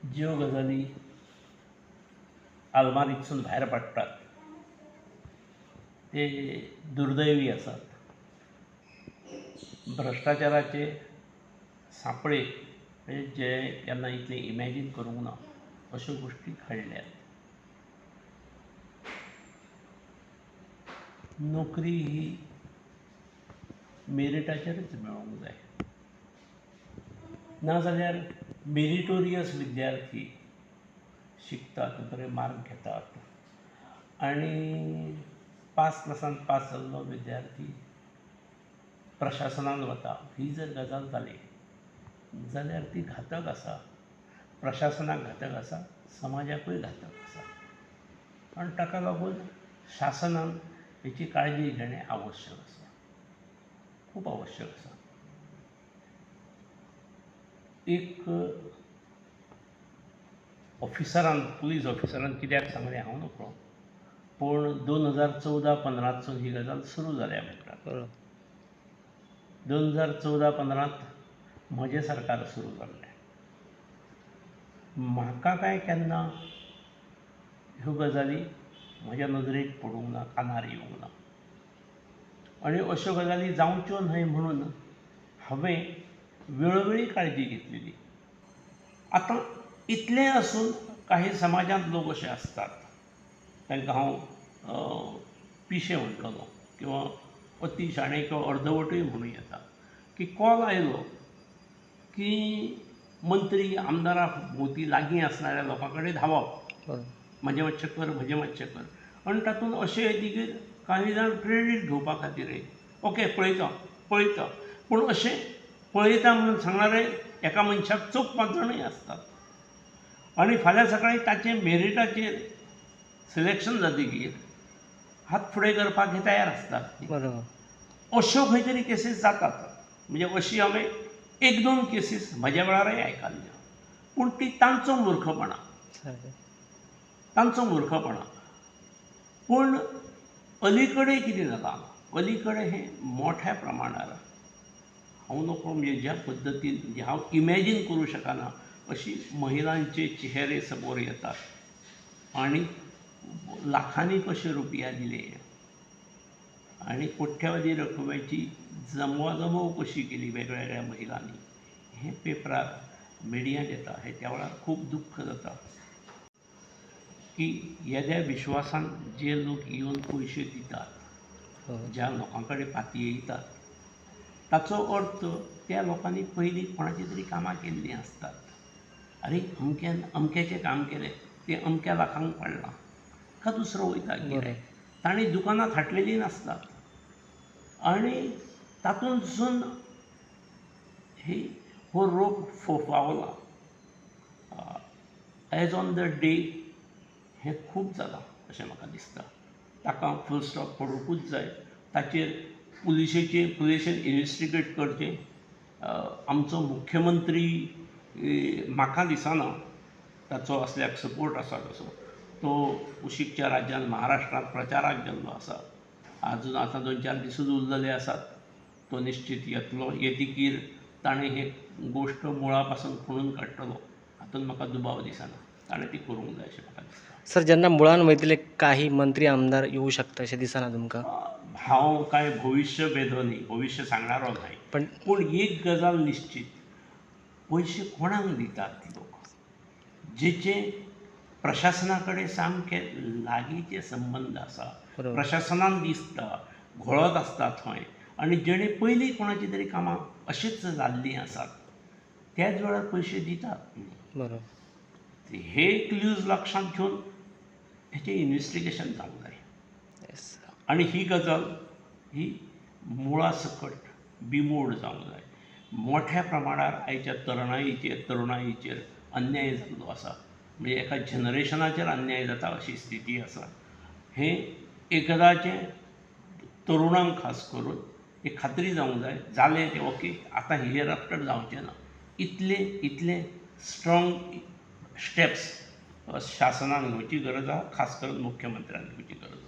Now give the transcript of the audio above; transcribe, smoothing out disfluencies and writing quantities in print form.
ज्यो गजाली आलमारींतसून भायर पडटात ते दुर्दैवी आसात. भ्रश्टाचाराचे सांपळे म्हणजे जे केन्ना इतले इमॅजीन करूंक ना अश्यो गोश्टी घडल्यात. नोकरी ही मेरिटाचेरच मेळूंक जाय, नाजाल्यार मेरिटोरियस विद्यार्थी शिकतात, बरे मार्क घेतात आनी पास क्लासान पास जाल्लो विद्यार्थी प्रशासनान वता. ही जर गजाल जाली जाल्यार ती घातक आसा, प्रशासनाक घातक आसा, समाजाकूय घातक आसा. आनी ताका लागून शासनान हेची काळजी घेणें आवश्यक आसा, खूब आवश्यक आसा. एक ऑफिसरान, पुलीस ऑफिसरान कित्याक सांगलें हांव नकळो, पूण 2014-15तसून ही गजाल सुरू जाल्या म्हणटात. 2014-15त म्हजें सरकार सुरू जाल्लें. म्हाका काय केन्ना ह्यो गजाली म्हज्या नदरेक पडूंक ना, कानार येवंक ना. आनी अश्यो गजाली जावच्यो न्हय म्हणून हांवें वेळोवेळी काळजी घेतलेली. आतां इतलें आसून काही समाजांत लोक अशे आसतात तांकां हांव पिशे म्हणटलो किंवा अती शाणे किंवा अर्दवटूय म्हणूं येता, की कॉल आयलो की मंत्री आमदारा भोंवती लागीं आसणाऱ्या लोकां कडेन धांवप, म्हजें मातशें कर, म्हजें मातशें कर. आनी तातूंत अशें येतकीर कांय जाण क्रेडीट घेवपा खातीरय ओके पळयता पळयता, पूण अशें पळयता म्हणून सांगणारे एका मनशाक चौग पांच जाणूय आसतात. आनी फाल्यां सकाळीं ताचें मेरिटाचेर सिलेक्शन जातकीर हात फुडें करपाक हे तयार आसतात. बरोबर. अश्यो खंय तरी केसीस जातात. म्हणजे अशी हांवें एक दोन केसीस म्हज्या वेळारय आयकल्ल्यो, पूण ती तांचो मूर्खपणा, तांचो मूर्खपणा. पूण अलीकडे कितें जालां, अलीकडे हें मोठ्या प्रमाणार हांव नकळो, म्हणजे ज्या पद्दतीन म्हणजे हांव इमॅजीन करूं शकना अशी महिलांचे चेहरे समोर येतात आनी लाखांनी कशे रुपया दिले आनी कोट्यावधी रकमेची जमवाजमव कशी केली वेगवेगळ्या महिलांनी, हें पेपरार मिडियांत येता. हें त्या वेळार खूब दुख्ख जाता की येद्या विश्वासान जे लोक येवन पयशे दितात, ज्या लोकां कडेन पातयेतात, ताचो अर्थ त्या लोकांनी पयलीं कोणाची तरी कामां केल्लीं आसतात. आरे अमक्यान अमक्याचें काम केलें, तें अमक्या लाखांक पडलां, का दुसरो वयता गिरायक, ताणें दुकानां थाटलेलीं नासतात. आनी तातूंतसून ही हो रोग फोफावला. एज ऑन the day हें खूब जालां अशें म्हाका दिसता. ताका फूल स्टॉप पडुंकूच जाय. ताचेर पुलिशेन इन्वेस्टिगेट करचें. आमचो मुख्यमंत्री म्हाका दिसना ताचो असल्याक सपोर्ट आसा तसो. तो कुशीकच्या राज्यांत महाराष्ट्रांत प्रचाराक गेल्लो आसा. आजून आतां 2-4 दिसूच उरलेले आसात. तो निश्चीत येतलो, येतकीर ताणें ही गोश्ट मुळा पासून खणून काडटलो, हातूंत म्हाका दुबाव दिसना. ताणें ती करूंक जाय अशें म्हाका दिसता. सर, जेन्ना मुळान वयतले काही मंत्री आमदार येवं शकता अशें दिसना तुमकां? हांव कांय भविश्य वेधो न्ही, भविश्य सांगणारो न्हय, पूण एक गजाल निश्चीत, पयशे कोणाक दितात लोक, जेचे प्रशासना कडेन सामके लागींचे संबंद आसा, प्रशासनान दिसता, घोळत आसता थंय, आनी जेणे पयलीं कोणाची तरी कामां अशीच जाल्लीं आसात, त्याच वेळार पयशे दितात. बरोबर. हे क्ल्यूज लक्षांत घेवन हेचें इन्वेस्टिगेशन जावंक जाय. आनी ही गजाल ही मुळा सकट बिमोड जावंक जाय. मोठ्या प्रमाणार आयच्या तरुणाईचेर अन्याय जाल्लो आसा, म्हणजे एका जनरेशनाचेर अन्याय जाता अशी स्थिती आसा. हें एकदाचें तरुणांक खास करून एक खात्री जावंक जाय, जालें तें ओके, आतां here after जावचें ना, इतले इतले स्ट्रॉंग स्टेप्स शासनान घेवची गरज आसा, खास करून मुख्यमंत्र्यान घेवची गरज आसा.